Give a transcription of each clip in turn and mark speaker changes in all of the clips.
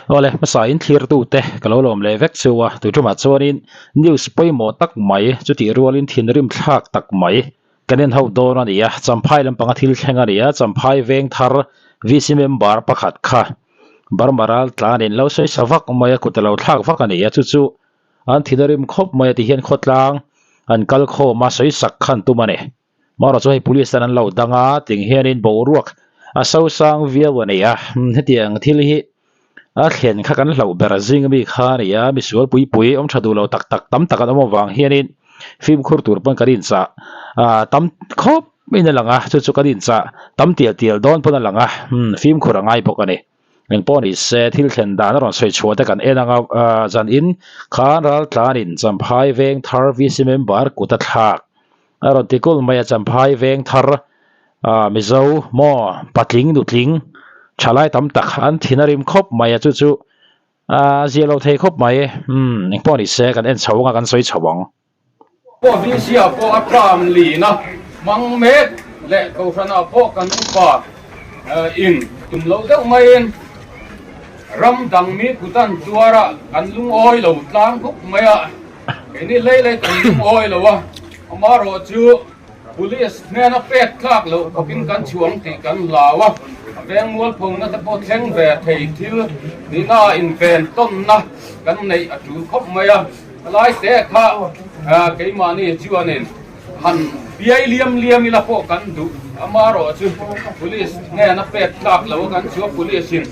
Speaker 1: Awle hmasa in thlirtu te ka lo lawm leh vek chu a tuiṭumah chuanin news pawimawh tak mai chutih rualin thinrim thlak tak mai kan en ho dawn a ni a, Champhai lampanga thil thleng a ni a, Champhai veng thar VC member pakhat kha Burma ral tlanin lo sawi sa vak mai a kut a lo thlak vak a ni a chu chu an thinrim khawp mai a ti hian khawtlang an kal khawm a sawi sak khan tum a ni. Marawh chu hei police tan an lo dang a ting hianin boruak a sosang viau a ni a, hetiang thil hi a thlen kha kan hlauh ber zing ami kha a ni a, misual pui pui awm tha duh lo tak tak tam tak an awm avang hianin fimkhur tur pawn kan inchah ah tam khawp in a lang a, chu chu kan inchah tam tial tial dawn pawn a lang a, fimkhur a ngai bawk a ni. Engpawh ni se thil thlen dan a rawn sawi chhuah te kan en ang a, zan in khan raltlanin Champhai veng thar VC member kut a thlak. A rawn ti kul mai a, Champhai veng thar ah Mizo maw patling nutling thalai tam tak an thin a rim khawp mai a, chu chu a zia lo thei khawp mai. Umm engpawh ni se kan en chho ang a, kan sawi chho ang.
Speaker 2: Pawh VC-ah pawh a tram lin a, hmang mek leh Kohhranah pawh kan upa in tum loh deuh maiin ram dang mi kutan tuarah kan lungawi lo tlang khawp mai a. Keini lei lei kan lungawi lo a, amaherawhchu Police hnena pek tlak loh khawpin kan chhuang tih kan hlau a, a veng mualphona te pawh thleng ve thei thil nihna inven tawnna kan neih a tul khawp mai a. Helai te kha keimahni chuanin han biai liam liam ila pawh kan duh, amaherawhchu Police hnena pek tlak loh a kan chhuah Police in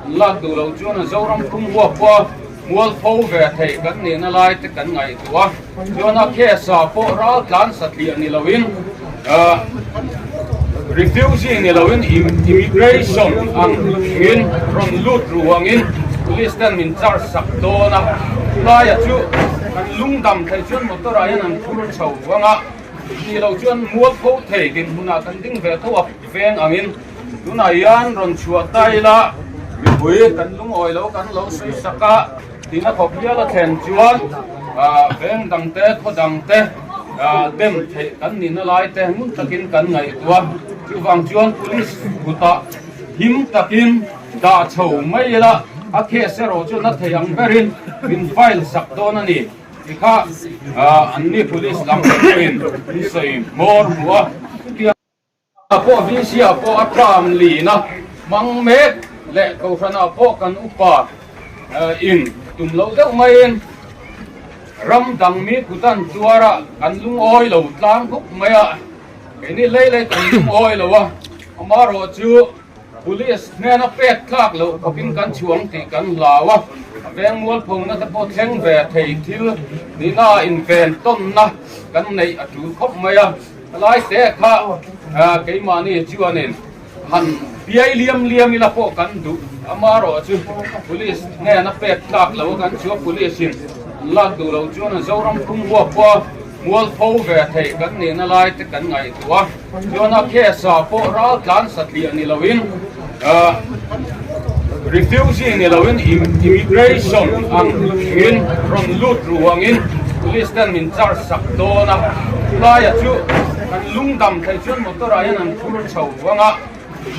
Speaker 2: an lak duh loh chuan Zoram phung huap pawh a Mualpho ve thei kan nihna lai te kan ngaihtuah a, chuan a case ah pawh ral tlan satliah ni loin refugee ni loin immigration ang in rawn lut ruangin police ten min charge sak dawn a, chulaiah chu kan lungdam theih chuan motor ah hian an phur chho vang a, tih loh chuan mualpho thei dinhmunah kan ding ve tho a veng angin. Tunah hian rawn chhuah ta ila mipui kan lungawi lo kan lo sawi sak a, tina khawp hial a thlen chuan veng dang te khaw dang te dem theih kan nihna lai te ngun takin kan ngaihtuah a, chuvang chuan police kutah him takin dah chho mai ila a case erawh chu na thei ang berin min file sak dawn a ni tikha anni police lam pawhin min sawi hmawr hmu a. Pawh VC-ah pawh a tram lin a, hmang mek leh Kohhranah pawh kan upa in tum loh deuh maiin ram dang mi kutan tuarah kan lungawi lo tlang khawp mai a, keini lei lei kan lungawi lo a, amaherawhchu Police hnena pek tlak loh khawpin kan chhuang tih kan hlau a, a veng mualphona te pawh thleng ve thei thil nihna inven tawnna kan neih a tul khawp mai a. Helai te kha keimahni chuanin han biai liam liam ila pawh kan duh, amaherawhchu Police hnena pek tlak lo a kan chhuah Police in an lak duh loh chuan Zoram phung huap pawh a mualpho ve thei kan nihna lai te kan ngaihtuah a, chuan a case ah pawh ral tlan satliah ni loin refugee ni loin immigration ang in rawn lut ruangin police ten min charge sak dawn a, chulaiah chu kan lungdam theih chuan motor ah hian an phur chho vang a,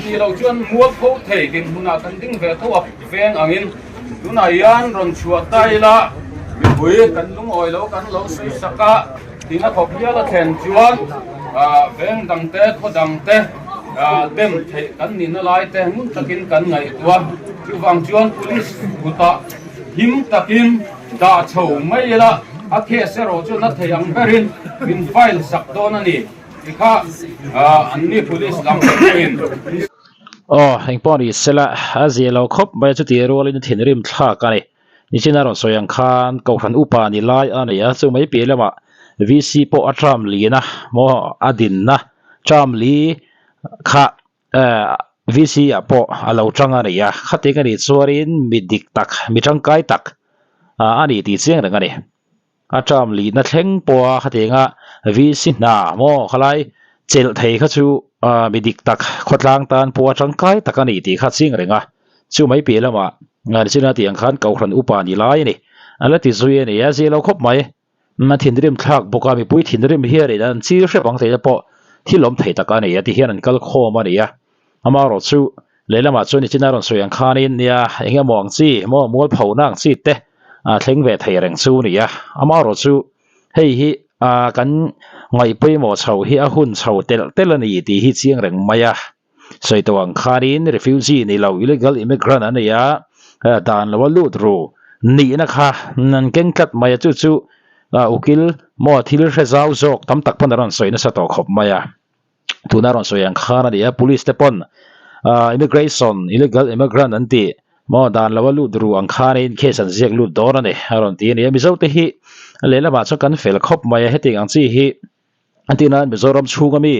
Speaker 2: tih loh chuan mualpho thei dinhmunah kan ding ve tho a veng angin tunah hian rawn chhuah ta ila mipui kan lungawi lo kan lo sawi sak a. Tina khawp hial a thlen chuan veng dang te, khaw dang te dem theih kan nihna lai te ngun takin kan ngaihtuah a. Chuvang chuan police kutah him takin dah chho mai ila a case erawh chu na thei ang berin min file sak dawn a ni tikha anni police lam te pawhin.
Speaker 1: Aw, engpawh ni sela a zia lo khawp mai a, chutih rualin a thinrim thlak a ni. Nichina rawn sawi ang khan Kohhran upa ni lai a nei a, chu mai piah lamah VC pawh a term lina maw a dinna term li kha eh VC ah pawh a lo tang a ni a, khatin a nih chuanin mi dik tak mi tangkai tak a ni tih chiang reng a ni. A term lihna thleng pawha khatianga VC hna maw khalai chelh thei kha chu mi dik tak khawtlang tan pawha tangkai tak a ni tih kha ching reng a, chu mai piah lamah Nichina tih ang khan Kohhran upa ni lai a ni. A la ti zui a ni a, zia lo khawp mai. A thinrim thlak bawk a, mipui thinrim hianin an chil hrep ang theihna pawh thil awm thei tak a ni a ti hian an kal khawm a ni a, amaherawhchu. Lehlamah chuan nichina rawn sawi ang khanin nia eng emaw ang chi maw mualphona ang chi te a thleng ve thei reng chu a ni a. Amaherawh chu hei hi ah kan ngaih pawimawh chho hi a hun chho telh telh a ni tih hi chiang reng mai a. Sawi tawh ang khanin refugee ni lo illegal immigrant an nei a, dan lo a lut ru nihna kha an keng tlat mai a chu chu ukil maw thil hre zau zawk tam tak pawn a rawn sawi nasa tawh khawp mai a. Tuna rawn sawi ang khan a ni a, police te pawn immigration illegal immigrant an tih maw dan lo a lut ru ang khanin case an ziak lut dawn a ni a rawn ti a ni a. Mizo te hi lehlamah chuan kan fel khawp mai a, hetiang ang chi hi a ti nan Mizoram chhunga mi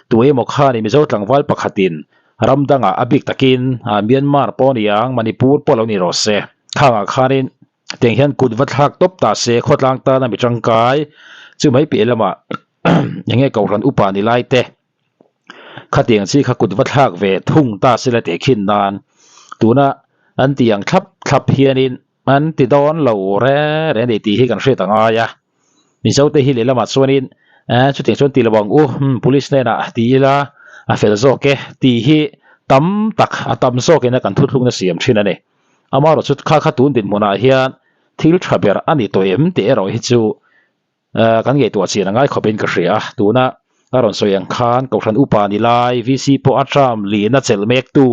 Speaker 1: tu emaw khanin Mizo tlangval pakhatin ram dangah a bik takin Myanmar pawh a ni ang Manipur pawh lo ni rawh se khangah khanin tiang hian kut va thlak tawp ta se khawtlang tana mi tangkai chu mai piah lamah enge kohhran upa ni lai te khatiang chi kha kut va thlak ve thung ta se la tih khin nan tuna an ti ang thlap thlap hianin an ti dawn lo re re a ni tih hi kan hriat a ngai a Mizo te hi lehlamah chuanin eh chutiang chuan ti lo ang u police hnenah ti ila a fel zawk e tih hi tam tak a tam zawkin a kan thuthlukna siam thin a ni. Amaherawh chu kha kha tun dinhmunah hian thil tha ber a ni tawh em tih erawh hi chu kan ngaihtuah chian a ngai khawpin ka hria a. Tuna a rawn sawi ang khan Kohhran upa ni lai VC pawh a term lihna chelh mektu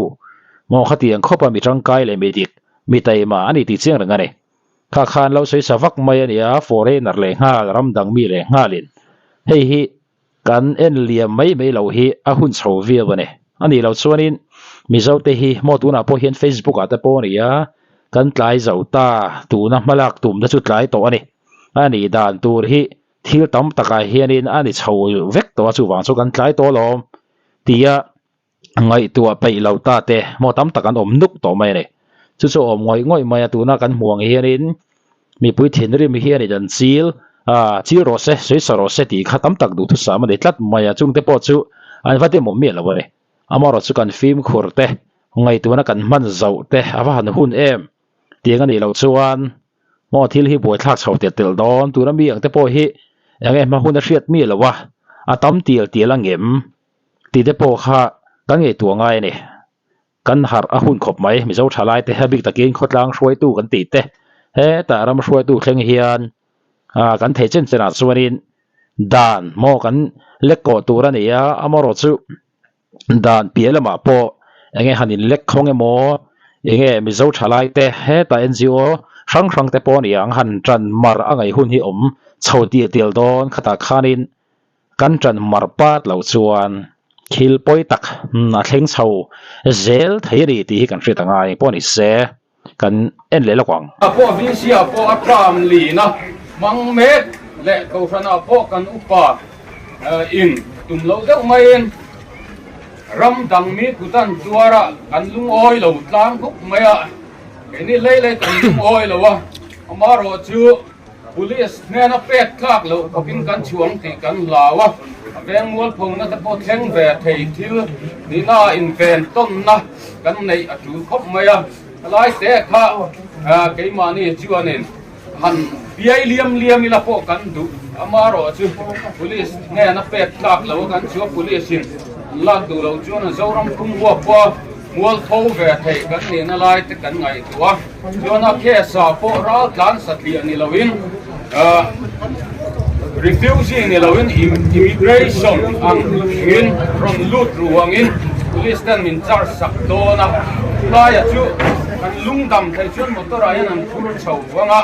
Speaker 1: maw khatiang khawpa mi tangkai leh mi dik mi taima a ni tih chiang reng a ni. Kha khan lo sawi sa vak mai a ni a, foreigner leh nghal ram dang mi leh nghalin hei hi Kan en liam mai mai loh hi a hun chho viau a ni. A nih loh chuanin Mizote hi maw tunah pawh hian Facebook ah te pawh a ni a, kan tlai zo ta tuna hmalak tumna chu tlai tawh a ni. A nih dan tur hi thil tam takah hianin a ni chho vek tawh a chuvang chu kan tlai tawh alawm tia ngaihtuah peih lo ta te maw tam tak an awm nuk tawh mai a ni. Chu chu awm ngawih ngawih mai a tuna kan hmuh ang hianin mipui thinrim hianin an chil ah chil rawh se sawi sa rawh se tih kha tam tak duhthusam a ni tlat mai a chungte pawh chu an va demawm miah lo a ni. Amaherawh chu kan fimkhur te ngaihtuahna kan hman zauh te a va han hun em tiang a nih loh chuan maw thil hi buaithlak chho telh telh dawn tuna mi ang te pawh hi eng nge hma hun a hriat miah lo a a tam tial tial ang em. Tih te pawh kha kan ngaihtuah ngai a ni. Kan harh a hun khawp mai. Mizo thalai te a bik takin khawtlang hruaitu kan tih te hetah ram hruaitu thleng hian ah kan thei chen chenah chuanin dan maw kan lek kawh tur a ni a, amaherawh chu dan piah lamah pawh enge han in lek khawng emaw enge Mizo thalai te hetah NGO hrang hrang te pawh a ni ang han tan mar a ngaih hun hi awm chho tial tial dawn khatah khanin Kan ṭan mar pat loh chuan thil pawi tak a thleng chho zel thei a ni tih hi kan hriat a ngai pawh a ni se, kan en leh lawk ang.
Speaker 2: Ah pawh VC ah pawh a term lin a hmang mek leh Kohhran ah pawh kan upa in tum loh deuh maiin ram dang mi kutan tuar ah kan lungawi lo tlang khawp mai a, keini hlei hlei kan lungawi lo a, amaherawh chu Police hnena pek tlak loh khawpin kan chhuang tih kan hlau a, a veng mualphona te pawh thleng ve thei thil nihna inven tawnna kan neih a tul khawp mai a. Helai te kha keimahni chuanin han biai liam liam ila pawh kan duh amaherawh chu Police hnena pek tlak loh a kan chhuah Police in an lak duh loh chuan a Zoram phunghua pawh mualpho ve thei kan nihna lai te kan ngaihtuah a. Chuan a case ah pawh ral tlan satliah ni loin refugee ni loin immigration ang in rawn lut ru angin police ten min charge sak dawn a, chulaiah chu kan lungdam theih chuan motor ah hian an phur chho vang a,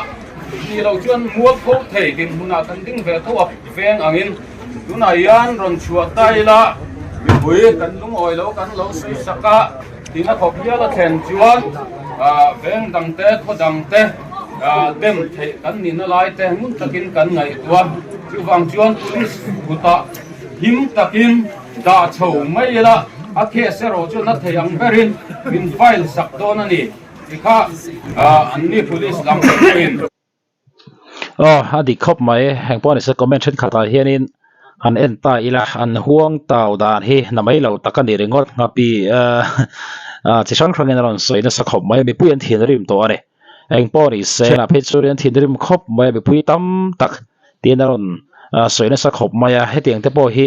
Speaker 2: tih loh chuan mualpho thei dinhmunah kan ding ve tho a veng angin tunah hian rawn chhuah ta ila mipui kan lungawi lo kan lo sawi sak a. Tina khawp hial a thlen chuan veng dang te, khaw dang te dem theih kan nihna lai te ngun takin kan ngaihtuah. Chuvang chuan police kutah him takin dah chho mai ila a case erawh chuan a thei ang berin min file sak dawn a ni ti kha anni police lam pawhin.
Speaker 1: Aw a dik khawp mai heng pawh nise comment thenkhatah hianin han en ta ila an huang tau dan hi na mai lo tak a ni ringawt nghapi ah chi hrang hrangin a rawn sawi nasa khawp mai a mipui an thinrim tawh a ni eng pawh nise a phei chuan an thinrim khawp mai a mipui tam tak tiin a rawn sawi nasa khawp mai a hetiang te pawh hi.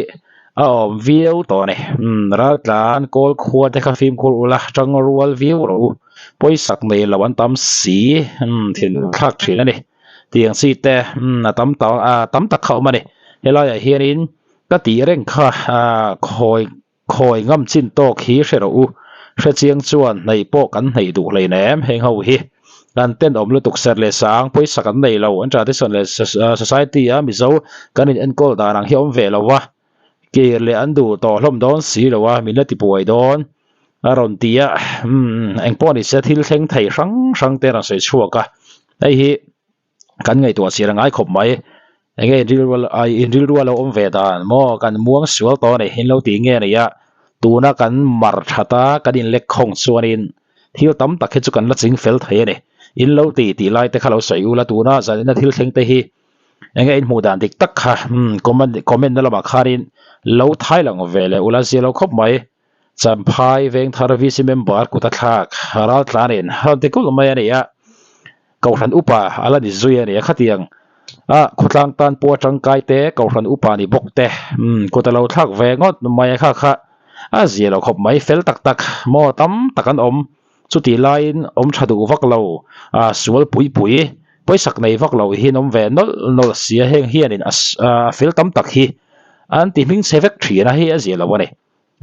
Speaker 1: A awm viau tawh a ni. Umm raltlan kawl khua te kha fimkhur ula tang rual viau rawh u. Pawisak nei lo an tam si. Umm thinlung thlak thin a ni. Tiang chi te umm a tam ta a tam tak kha a awm a ni. Helaiah hianin ka tih reng kha ah khawi khawi ngam chin tawk hi hre rawh u. Hrechiang chuan hnaih pawh kan hnaih duh hleinem heng ho hi. Kan tenawm lutuk serh leh sang pawisa kan nei lo. An tradition leh society a Mizo kan in enkawl dan ang hi a awm ve lo a, kir leh an duh tawh hlawm dawn si lo a, min la ti buai dawn a rawn ti a. Umm engpawh ni se thil thleng thei hrang hrang te a rawn sawi chhuak a, hei hi kan ngaihtuah chhiar a ngai khawp mai. Enge in rilru in rilru a lo awm ve dan maw kan muang sual tawh a ni in lo tih nge a ni a, tuna kan mar that a kan in lek khawng chuanin thil tam tak hi chu kan la ching fel thei a ni. In lo ti tih lai te kha lo sawi ula tuna zanina thil thleng te hi enge in hmuh dan dik tak kha umm comment comment na lamah khanin lo thai lang ve leh ula zia lo khawp mai. Champhai Vengthar VC member kut a thlak raltlanin rawn ti kulh mai a ni a, Kohhran upa a la ni zui a ni a khatiang a khawtlang tan pawh a tangkai te Kohhran upa ni bawk te umm kut a lo thlak ve ngawt mai a kha kha a zia lo khawp mai fel tak tak maw tam tak an awm chutih laiin awm tha duh vak lo a sual pui pui pawisak nei vak lo hi an awm ve nawlh nawlh sia heng hianin a fel tam tak hi an ti hming chhe vek thin a hei a zia lo a ni.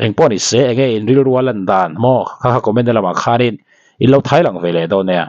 Speaker 1: Engpawh ni se enge in rilru a lan dan maw kha kha comment na lamah khanin in lo thai lang ve leh dawn nia.